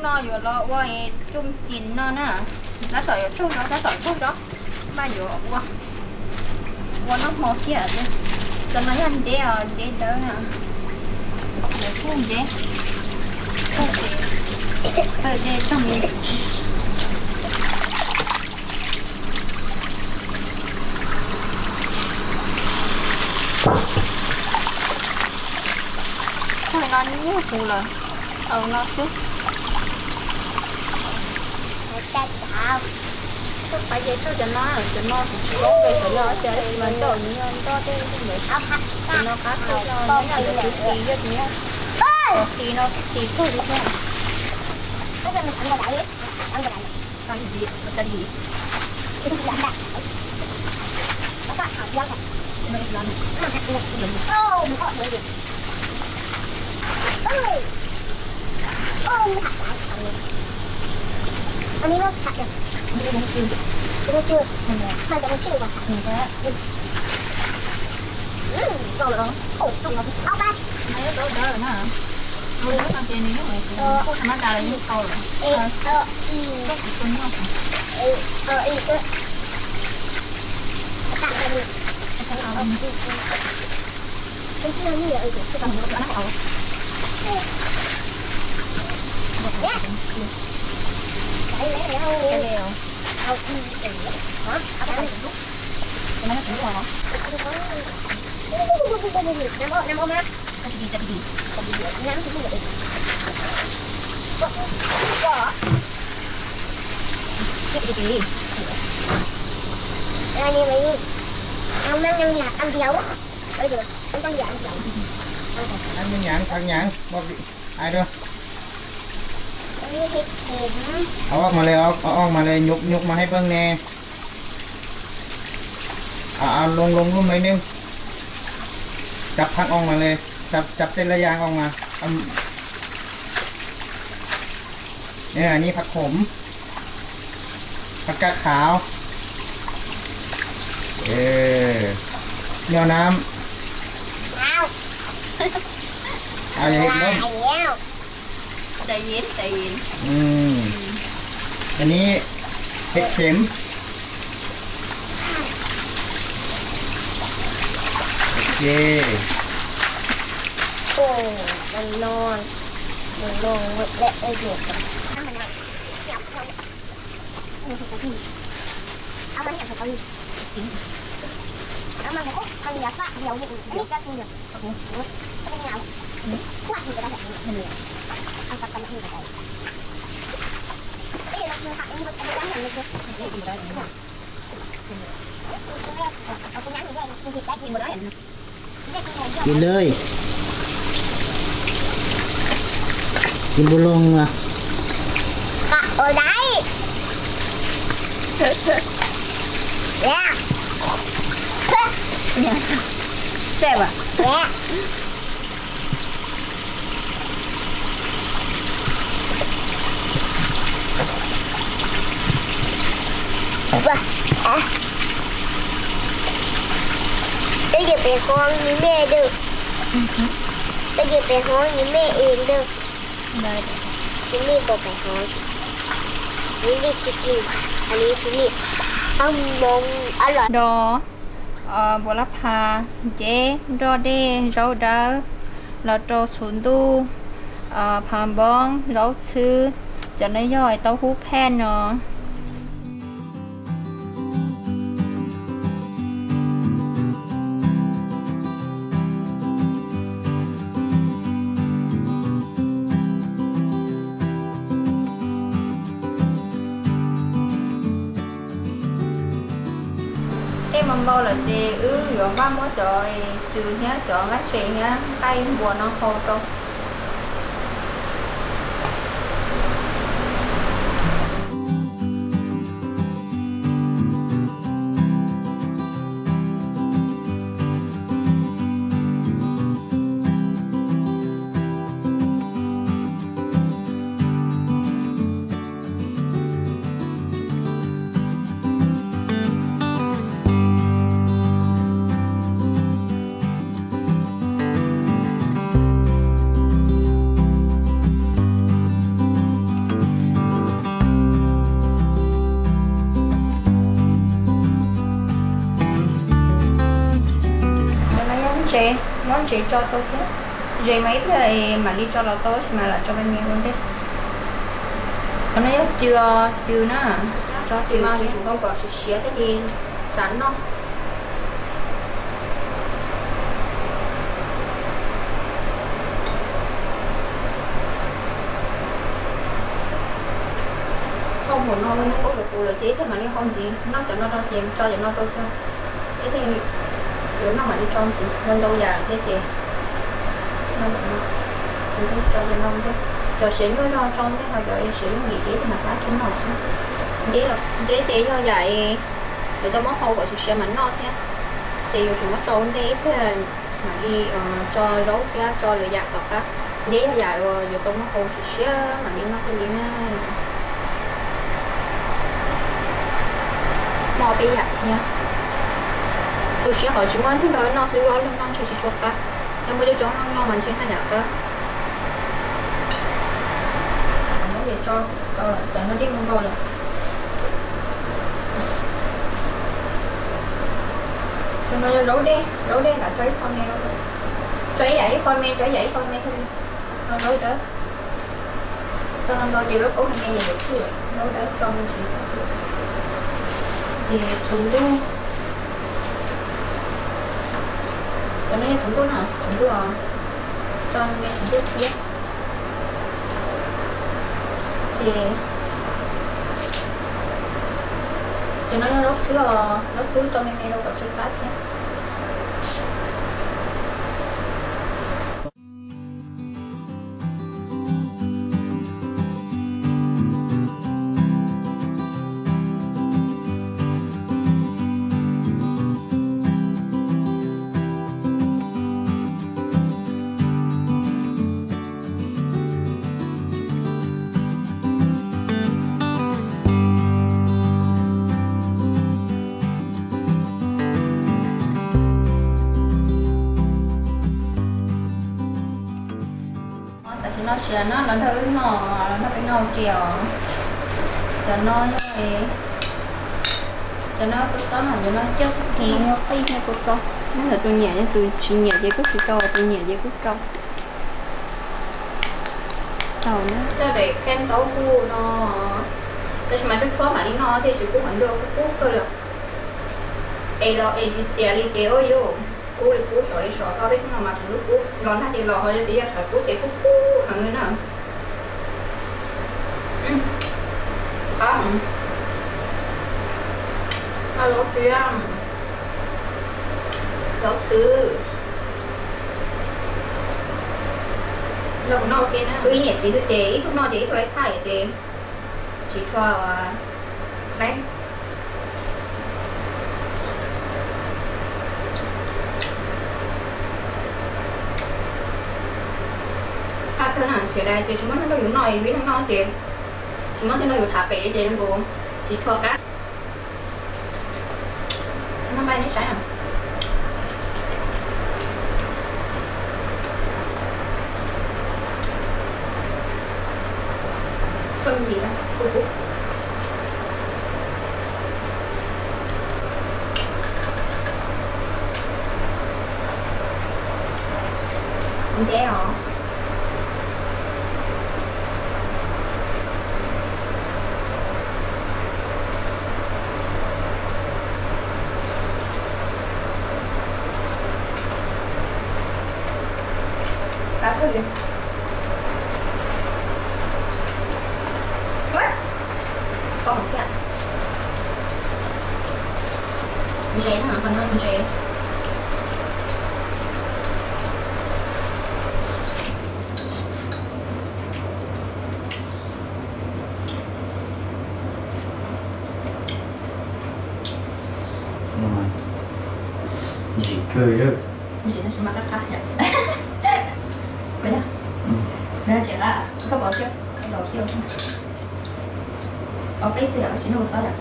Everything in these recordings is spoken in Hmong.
No yuav los ua rooj cim no na, tab tom yuav tsaug zog, tab tom tsaug zog, mas yuav ua, ua noj hmo thiab. Cov no yog ntses os, ntses dawb na, lawv kuj ntses, kuj ntses, taw dej tag li. Thaum no nyuaj huv lawm, thaum no xwb. Tsuj qhov ces tsuj cov no, cov no kuv tsis paub npe xyov yog tias ib tsis mas nroj, nws yog nroj tej ntawd. Cov no qab tsuj no nyob nyob ib tug xis, yog tus nyob qhov xis no xis kawg li thiab. Au ob mas le, au ob mas le, nyuv nyuv mas hais peb ne. Au, au loo loo lub me neej, cab phab oo mas le, cab tej laj yaa oo mas. Nyiv phab khoom, phab kaj khav, nyo nam. Anv ni, hes khev. Ok. Ces lawv ces npua loo mas. Twb yog pem hoob nws me dwb. Twb yog pem hoob nws me es dwb. Tus ni pom pem hoob, tus ni tsis pom, tus ni moo los. Npua lab pha, nceb, nroj dej, zaub dawb, los rau txhuv ntuj, phav npoob, zaub txhwb, cov no yog taub hub phaj no. Dej mas npau lawm ces wb yuav npaj muab cov tsw thiab cov nqaij tsev thiab nqaij npua no hau rau. Tsev tso tau thiab. Ze mas ib pliag mam li tso los tau, tab sis mas lam tso me me ua ntej. Qhov no yog cw, cw na. Tso cw no yuav tsum hau kom siav siav thiaj li xav noj. Hau npaum no lawm, kuv lawm ces ib pliag mam li hau ntxiv, noj cov no rau ces tso cov no rau tag. Ib pliag yuav noj mam li tso ntxiv, ntau ntau yam thiab ces noj ntawm no, tso cov no ntej, cov siav nyuaj zog tso ntej, ho cov siav yooj yim ces ib pliag mam rov qab noj xwb. Nceb ces yog yam yuav tau muab hau kom siav siav mam noj thiab, ces yuav tsum muab tso ua ntej ib pliag mam li tso zaub thiab tso lwm yam tom qab. Nceb yog yam uas yuav tau muab hau siav siav mam li noj thiaj li na. Noj peb yam thiab. Tu siab qhov tsis muaj ib tug nrog wb noj xwb, wb ob leeg noj ntshe tsis tshua qab. Yog muaj coob coob leej noj mas ntshe noj yam qab. Cov no dej npau npau lawm. Cov no yog zaub dej, zaub dej lam tso ib qho me, tso ib yam ib qho me, tso ib yam ib qho me thiaj li no zaub dawb. Tso ntau ntau ces zaub qaub me me ces yuav tsum zaub dawb tso me ntsis. Ces txhuv ntuj, cov no yog txhuv ntuj na, txhuv ntuj os, tso me me txhuv ntuj thiab. Ces, ces no yog zaub xwb os, zaub xwb tso me me rau kom tsw qab thiab. Tam sim no sia no los nrog wb noj, los nrog peb noj ua ke os. Cov no yog, cov no kua txob, cov no ciaj xwb, qij thiab kua txob. Nyob ntawm tus nyiam, yog tus tsis nyiam ces kuj tsis rau, tus nyiam ces kuj rau. Tau na. Coj daim kheej taub hwj no, tab sis mas tshuab tshuab mam li noj thiaj tsis kub qhov ncauj, kub kawg li. Es los es tsis tias li ces ua yuav kub li kub sov li sov, tau peb hnub no mas tseem lub kub los nag ces los ho yog tias yog tshav kub ces kub kub heev li na. Qab heev. Noj zaub txhwb, zaub txhwb. Noj ua ke na, wb ib niam txiv xwb ces ib tug noj ces ib tug laib thaj ces tsis tshua ua laib. Qab kawg na, xiam dais ces tsis muaj neeg nrog yus noj, yus ib leeg noj ces tsis muaj neeg nrog yus tham pem ces nkaus tsis tshua qab. Noj nqaij nej saib na. Tshuaj me ntsis na, kub kub. Nteb os. Qab kawg li. Ua, koj thiab. Ntses na, qhov no ntses. Ntsim kawg li. Ntsim tab sis mas qab qab thiab. Ua yog, ntsim qab, koj pom thiab, koj pom thiab. Ob peb xwb yom, tsis noj txob yom.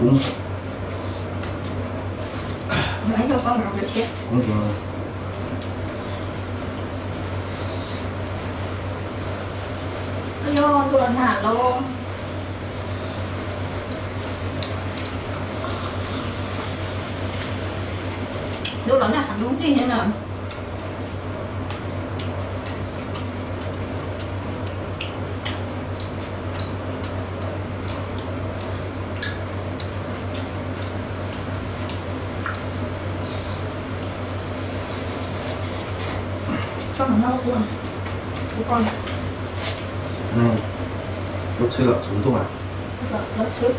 Kub. Kub. Ntuj los nag lauj. Ntuj los nag qhov ntub nrig na. Koj mus noj ua, ua koj. Lub tshwb los txhuv ntuj a. Lub tshwb.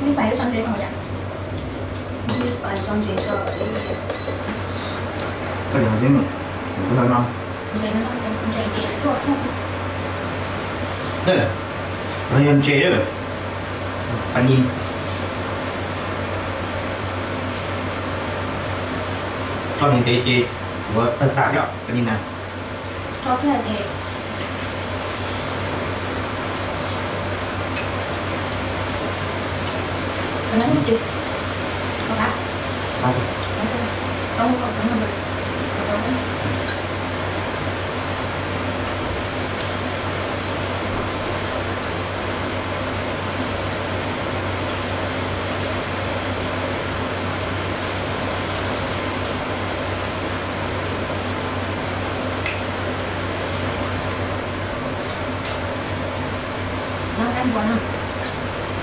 Ib pais tso ntses no yom. Ib pais tso ntses tso. Koj yog ntses, koj yog no. Ntses no yog ntses. Tso ntev ntev ces yuav tawg tas thiab, koj nim na. Tso thiab ces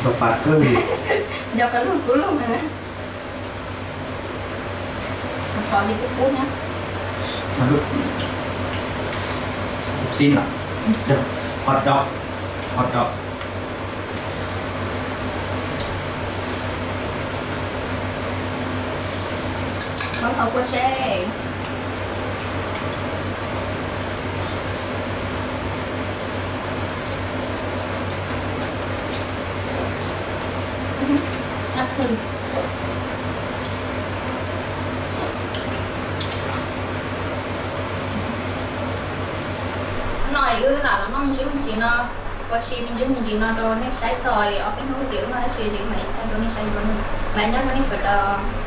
Nco qab kawg li. Nco qab lug kub lug na. Qhov sov ces kub kub na. Xib na. Hot dog. Hot dog. Txhob tau kua seb. Hnub no wb lam los noj me ntsis me ntsis no, ua si me ntsis me ntsis no rau nej saib txog ob peb hnub tias wb noj dab tsi ces wb mam li thaij rau nej saib dua. Mas nyob zoo nej sawv daws.